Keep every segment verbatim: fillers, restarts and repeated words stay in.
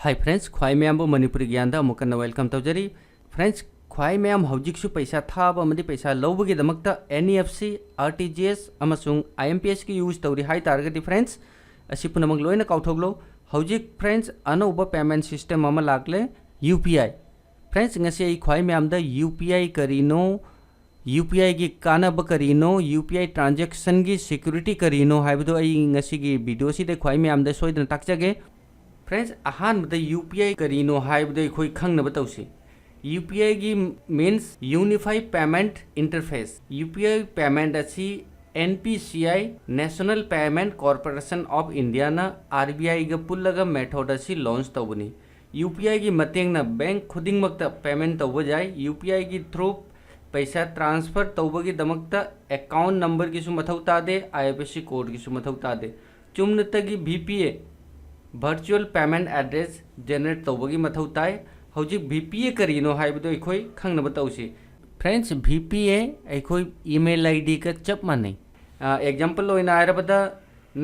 Hi friends, ꯈ꯭ꯋꯥꯏ ꯃꯌꯥꯝꯕꯨ ꯃꯅꯤꯄꯨꯔꯤ ꯒ꯭ꯌꯥꯟꯗ ꯑꯃꯨꯛ ꯍꯟꯅ welcome ꯇꯧꯖꯔꯤ꯫ Friends, ꯈ꯭ꯋꯥꯏ ꯃꯌꯥꯝ ꯍꯧꯖꯤꯛꯁꯨ ꯄꯩꯁꯥ ꯊꯥꯕ ꯑꯃꯗꯤ ꯄꯩꯁꯥ ꯂꯧꯕꯒꯤꯗꯃꯛꯇ N E F T, R T G S ꯑꯃꯁꯨꯡ I M P S ꯀꯤ use ꯇꯧꯔꯤ ꯍꯥꯏ ꯇꯥꯔꯒꯗꯤ friends, ꯑꯁꯤ ꯄꯨꯝꯅꯃꯛ ꯂꯣꯏꯅ ꯀꯥꯎꯊꯣꯛꯂꯣ꯫ ꯍꯧꯖꯤꯛ friends, ꯑꯅꯧꯕ payment system ꯑꯃ ꯂꯥꯛꯂꯦ, U P I꯫ Friends, ꯉꯁꯤ ꯑꯩ ꯈ꯭ꯋꯥꯏ ꯃꯌꯥꯝꯗ U P I ꯀꯔꯤꯅꯣ, U P I ꯒꯤ ꯀꯥꯟꯅꯕ ꯀꯔꯤꯅꯣ, U P I transaction ꯒꯤ security ꯀꯔꯤꯅꯣ ꯍꯥꯏꯕꯗꯣ ꯑꯩ ꯉꯁꯤꯒꯤ video ꯁꯤꯗ ꯈ꯭ꯋꯥꯏ ꯃꯌꯥꯝꯗ ꯁꯣꯏꯗꯅ ꯇꯥꯛꯆꯒꯦ꯫ Friends, ꯑꯍꯥꯟꯕꯗ U P I ꯀꯔꯤꯅꯣ ꯍꯥꯏꯕꯗꯣ ꯑꯩꯈꯣꯏ ꯈꯪꯅꯕ ꯇꯧꯁꯤ꯫ U P I ꯒꯤ means Unified Payment Interface꯫ U P I payment ꯑꯁꯤ N P C I, National Payment Corporation of India ꯅ R B I ꯒ ꯄꯨꯜꯂꯒ method ꯑꯁꯤ launch ꯇꯧꯕꯅꯤ꯫ U P I ꯒꯤ ꯃꯇꯦꯡꯅ bank ꯈꯨꯗꯤꯡꯃꯛꯇ payment ꯇꯧꯕ ꯌꯥꯏ꯫ U P I ꯒꯤ through ꯄꯩꯁꯥ transfer ꯇꯧꯕꯒꯤꯗꯃꯛꯇ account number ꯒꯤꯁꯨ ꯃꯊꯧ ꯇꯥꯗꯦ, I F S C code ꯒꯤꯁꯨ ꯃꯊꯧ ꯇꯥꯗꯦ꯫ ꯆꯨꯝꯅꯇꯒꯤ V P A, Virtual Payment Address, generate ꯇꯧꯕꯒꯤ ꯃꯊꯧ ꯇꯥꯏ꯫ ꯍꯧꯖꯤꯛ V P A ꯀꯔꯤꯅꯣ ꯍꯥꯏꯕꯗꯣ ꯑꯩꯈꯣꯏ ꯈꯪꯅꯕ ꯇꯧꯁꯤ꯫ Friends, V P A ꯑꯩꯈꯣꯏ email I D ꯒ ꯆꯞ ꯃꯥꯟꯅꯩ꯫ ꯑ, example ꯑꯣꯏꯅ ꯍꯥꯏꯔꯕꯗ,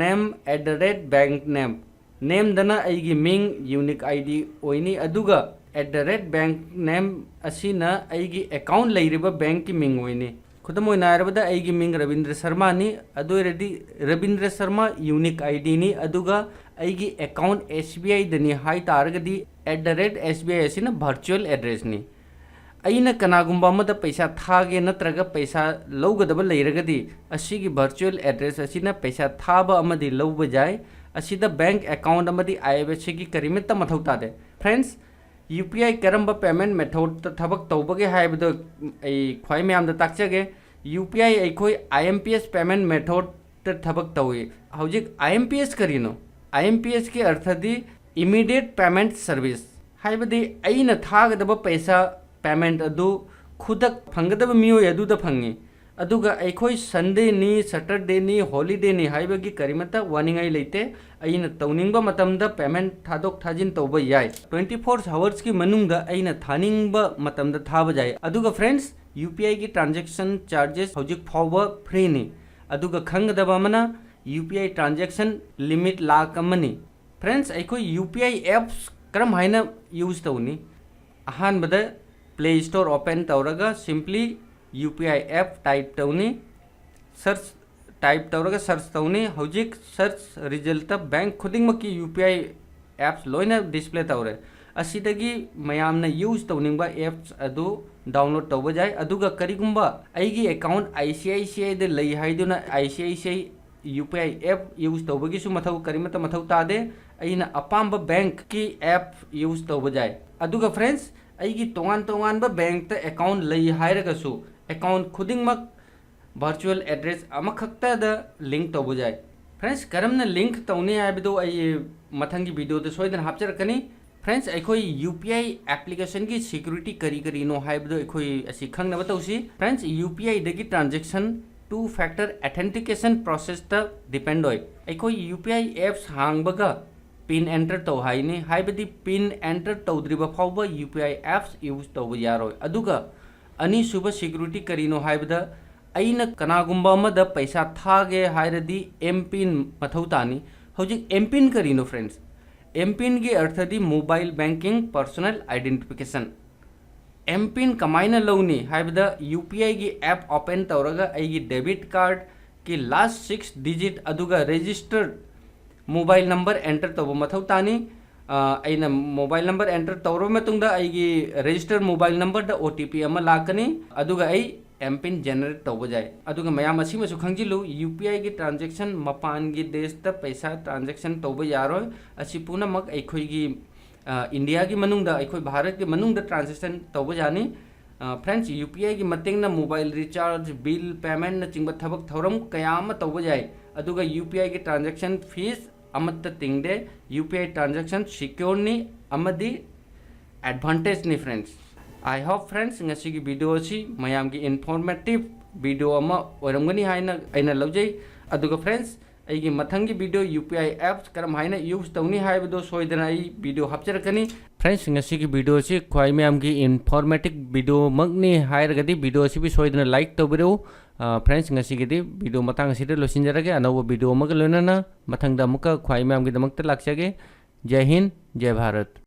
name at the rate bank name꯫ Name ꯗꯅ ꯑꯩꯒꯤ ꯃꯤꯡ, unique I D ꯑꯣꯏꯅꯤ, ꯑꯗꯨꯒ at the rate bank name ꯑꯁꯤꯅ ꯑꯩꯒꯤ account ꯂꯩꯔꯤꯕ bank ꯀꯤ ꯃꯤꯡ ꯑꯣꯏꯅꯤ꯫ ꯈꯨꯗꯝ ꯑꯣꯏꯅ ꯍꯥꯏꯔꯕꯗ, ꯑꯩꯒꯤ ꯃꯤꯡ ꯔꯕꯤꯟꯗ꯭ꯔ ꯁꯔꯃꯥꯅꯤ, ꯑꯗꯨ ꯑꯣꯏꯔꯗꯤ Rabindra Sharma unique I D ꯅꯤ, ꯑꯗꯨꯒ ꯑꯩꯒꯤ account S B I ꯗꯅꯤ ꯍꯥꯏ ꯇꯥꯔꯒꯗꯤ, at the rate S B I ꯑꯁꯤꯅ virtual address ꯅꯤ꯫ ꯑꯩꯅ ꯀꯅꯥꯒꯨꯝꯕ ꯑꯃꯗ ꯄꯩꯁꯥ ꯊꯥꯒꯦ ꯅꯠꯇ꯭ꯔꯒ ꯄꯩꯁꯥ ꯂꯧꯒꯗꯕ ꯂꯩꯔꯒꯗꯤ, ꯑꯁꯤꯒꯤ virtual address ꯑꯁꯤꯅ ꯄꯩꯁꯥ ꯊꯥꯕ ꯑꯃꯗꯤ ꯂꯧꯕ ꯌꯥꯏ꯫ ꯑꯁꯤꯗ bank account ꯑꯃꯗꯤ I F S C ꯒꯤ ꯀꯔꯤꯃꯠꯇ ꯃꯊꯧ ꯇꯥꯗꯦ꯫ Friends, U P I ꯀꯔꯝꯕ payment method ꯇ ꯊꯕꯛ ꯇꯧꯕꯒꯦ ꯍꯥꯏꯕꯗꯣ ꯑꯩ ꯈ꯭ꯋꯥꯏ ꯃꯌꯥꯝꯗ ꯇꯥꯛꯆꯒꯦ꯫ U P I ꯑꯩꯈꯣꯏ I M P S payment method ꯇ ꯊꯕꯛ ꯇꯧꯏ꯫ ꯍꯧꯖꯤꯛ I M P S ꯀꯔꯤꯅꯣ? I M P S ꯀꯤ ꯑꯔꯊꯗꯤ Immediate Payment Service, ꯍꯥꯏꯕꯗꯤ ꯑꯩꯅ ꯊꯥꯒꯗꯕ ꯄꯩꯁꯥ, payment ꯑꯗꯨ ꯈꯨꯗꯛ ꯐꯪꯒꯗꯕ ꯃꯤꯑꯣꯏ ꯑꯗꯨꯗ ꯐꯪꯉꯤ꯫ ꯑꯗꯨꯒ ꯑꯩꯈꯣꯏ Sunday ꯅꯤ, Saturday ꯅꯤ, holiday ꯅꯤ ꯍꯥꯏꯕꯒꯤ ꯀꯔꯤꯃꯠꯇ ꯋꯥꯅꯤꯡꯉꯥꯏ ꯂꯩꯇꯦ꯫ ꯑꯩꯅ ꯇꯧꯅꯤꯡꯕ ꯃꯇꯝꯗ payment ꯊꯥꯗꯣꯛ ꯊꯥꯖꯤꯟ ꯇꯧꯕ ꯌꯥꯏ꯫ Twenty four hours ꯀꯤ ꯃꯅꯨꯡꯗ ꯑꯩꯅ ꯊꯥꯅꯤꯡꯕ ꯃꯇꯝꯗ ꯊꯥꯕ ꯌꯥꯏ꯫ ꯑꯗꯨꯒ friends, U P I ꯒꯤ transaction charges ꯍꯧꯖꯤꯛ ꯐꯥꯎꯕ free ꯅꯤ꯫ ꯑꯗꯨꯒ ꯈꯪꯒꯗꯕ ꯑꯃꯅ, U P I transaction limit lakh ꯑꯃꯅꯤ꯫ Friends, ꯑꯩꯈꯣꯏ U P I apps ꯀꯔꯝ ꯍꯥꯏꯅ ꯌꯨꯁ ꯇꯧꯅꯤ? ꯑꯍꯥꯟꯕꯗ Play Store open ꯇꯧꯔꯒ simply U P I app type ꯇꯧꯅꯤ꯫ Search type ꯇꯧꯔꯒ search ꯇꯧꯅꯤ꯫ ꯍꯧꯖꯤꯛ search resultꯇ bank ꯈꯨꯗꯤꯡꯃꯛꯀꯤ U P I apps ꯂꯣꯏꯅ display ꯇꯧꯔꯦ꯫ ꯑꯁꯤꯗꯒꯤ ꯃꯌꯥꯝꯅ ꯌꯨꯁ ꯇꯧꯅꯤꯡꯕ apps ꯑꯗꯨ download ꯇꯧꯕ ꯌꯥꯏ꯫ ꯑꯗꯨꯒ ꯀꯔꯤꯒꯨꯝꯕ ꯑꯩꯒꯤ account I C I C I ꯗ ꯂꯩ ꯍꯥꯏꯗꯨꯅ I C I C I U P I app use ꯇꯧꯕꯒꯤꯁꯨ ꯃꯊꯧ ꯀꯔꯤꯃꯠꯇ ꯃꯊꯧ ꯇꯥꯗꯦ꯫ ꯑꯩꯅ ꯑꯄꯥꯝꯕ bankꯀꯤ app use ꯇꯧꯕ ꯌꯥꯏ꯫ ꯑꯗꯨꯒ friends, ꯑꯩꯒꯤ ꯇꯣꯉꯥꯟ ꯇꯣꯉꯥꯟꯕ bankꯇ account ꯂꯩ ꯍꯥꯏꯔꯒꯁꯨ account ꯈꯨꯗꯤꯡꯃꯛ virtual address ꯑꯃꯈꯛꯇꯗ link ꯇꯧꯕ ꯌꯥꯏ꯫ Friends, ꯀꯔꯝꯅ link ꯇꯧꯅꯤ ꯍꯥꯏꯕꯗꯨ ꯑꯩ ꯃꯊꯪꯒꯤ videoꯗ ꯁꯣꯏꯗꯅ ꯍꯥꯞꯆꯔꯛꯀꯅꯤ꯫ Friends, ꯑꯩꯈꯣꯏ U P I applicationꯒꯤ security ꯀꯔꯤ ꯀꯔꯤꯅꯣ ꯍꯥꯏꯕꯗꯨ ꯑꯩꯈꯣꯏ ꯑꯁꯤ ꯈꯪꯅꯕ ꯇꯧꯁꯤ꯫ Friends, U P I ꯗꯒꯤ transaction two factor authentication processꯇ depend ꯑꯣꯏ꯫ ꯑꯩꯈꯣꯏ U P I apps ꯍꯥꯡꯕꯒ pin enter ꯇꯧ ꯍꯥꯏꯅꯤ, ꯍꯥꯏꯕꯗꯤ pin enter ꯇꯧꯗ꯭ꯔꯤꯕ ꯐꯥꯎꯕ U P I apps use ꯇꯧꯕ ꯌꯥꯔꯣꯏ꯫ ꯑꯗꯨꯒ ꯑꯅꯤꯁꯨꯕ security ꯀꯔꯤꯅꯣ ꯍꯥꯏꯕꯗ, ꯑꯩꯅ ꯀꯅꯥꯒꯨꯝꯕ ꯑꯃꯗ ꯄꯩꯁꯥ ꯊꯥꯒꯦ ꯍꯥꯏꯔꯗꯤ M pin ꯃꯊꯧ ꯇꯥꯅꯤ꯫ ꯍꯧꯖꯤꯛ M pin ꯀꯔꯤꯅꯣ friends? M pinꯒꯤ ꯑꯔꯊꯗꯤ mobile banking personal identification꯫ M pin ꯀꯃꯥꯏꯅ ꯂꯧꯅꯤ ꯍꯥꯏꯕꯗ, U P Iꯒꯤ app open ꯇꯧꯔꯒ ꯑꯩꯒꯤ debit cardꯀꯤ last six digit ꯑꯗꯨꯒ registered mobile number enter ꯇꯧꯕ ꯃꯊꯧ ꯇꯥꯅꯤ꯫ ꯑ, ꯑꯩꯅ mobile number enter ꯇꯧꯔꯕ ꯃꯇꯨꯡꯗ ꯑꯩꯒꯤ registered mobile numberꯗ O T P ꯑꯃ ꯂꯥꯛꯀꯅꯤ, ꯑꯗꯨꯒ ꯑꯩ M pin generate ꯇꯧꯕ ꯌꯥꯏ꯫ ꯑꯗꯨꯒ ꯃꯌꯥꯝ ꯑꯁꯤꯃꯁꯨ ꯈꯪꯖꯤꯜꯂꯨ, U P Iꯒꯤ transaction ꯃꯄꯥꯟꯒꯤ ꯗꯦꯁꯇ ꯄꯩꯁꯥ transaction ꯇꯧꯕ ꯌꯥꯔꯣꯏ꯫ ꯑꯁꯤ ꯄꯨꯝꯅꯃꯛ ꯑꯩꯈꯣꯏꯒꯤ, ꯑ, Indiaꯒꯤ ꯃꯅꯨꯡꯗ, ꯑꯩꯈꯣꯏ ꯚꯥꯔꯠꯀꯤ ꯃꯅꯨꯡꯗ transaction ꯇꯧꯕ ꯌꯥꯅꯤ꯫ ꯑ, friends, U P Iꯒꯤ ꯃꯇꯦꯡꯅ mobile recharge, bill paymentꯅꯆꯤꯡꯕ ꯊꯕꯛ ꯊꯧꯔꯝ ꯀꯌꯥ ꯑꯃ ꯇꯧꯕ ꯌꯥꯏ꯫ ꯑꯗꯨꯒ U P Iꯒꯤ transaction fees ꯑꯃꯠꯇ ꯇꯤꯡꯗꯦ꯫ U P I transaction secureꯅꯤ ꯑꯃꯗꯤ advantageꯅꯤ friends꯫ I hope friends, ꯉꯁꯤꯒꯤ video ꯑꯁꯤ ꯃꯌꯥꯝꯒꯤ informative video ꯑꯃ ꯑꯣꯏꯔꯝꯒꯅꯤ ꯍꯥꯏꯅ ꯑꯩꯅ ꯂꯧꯖꯩ꯫ ꯑꯗꯨꯒ friends, ꯑꯩꯒꯤ ꯃꯊꯪꯒꯤ video U P I apps ꯀꯔꯝ ꯍꯥꯏꯅ use ꯇꯧꯅꯤ ꯍꯥꯏꯕꯗꯣ ꯁꯣꯏꯗꯅ ꯑꯩ video ꯍꯥꯞꯆꯔꯛꯀꯅꯤ꯫ Friends, ꯉꯁꯤꯒꯤ video ꯑꯁꯤ ꯈ꯭ꯋꯥꯏ ꯃꯌꯥꯝꯒꯤ informative video ꯃꯛꯅꯤ ꯍꯥꯏꯔꯒꯗꯤ video ꯑꯁꯤꯕꯨ ꯁꯣꯏꯗꯅ like ꯇꯧꯕꯤꯔꯛꯎ꯫ ꯑ, friends, ꯉꯁꯤꯒꯤꯗꯤ video ꯃꯇꯥꯡ ꯑꯁꯤꯗ ꯂꯣꯏꯁꯤꯟꯖꯔꯒꯦ꯫ ꯑꯅꯧꯕ video ꯑꯃꯒ ꯂꯣꯏꯅꯅ ꯃꯊꯪꯗ ꯑꯃꯨꯛꯀ ꯈ꯭ꯋꯥꯏ ꯃꯌꯥꯝꯒꯤꯗꯃꯛꯇ ꯂꯥꯛꯆꯒꯦ꯫ ꯖꯥꯏ ꯍꯤꯟꯗ, ꯖꯥꯏ ꯚꯥꯔꯠ꯫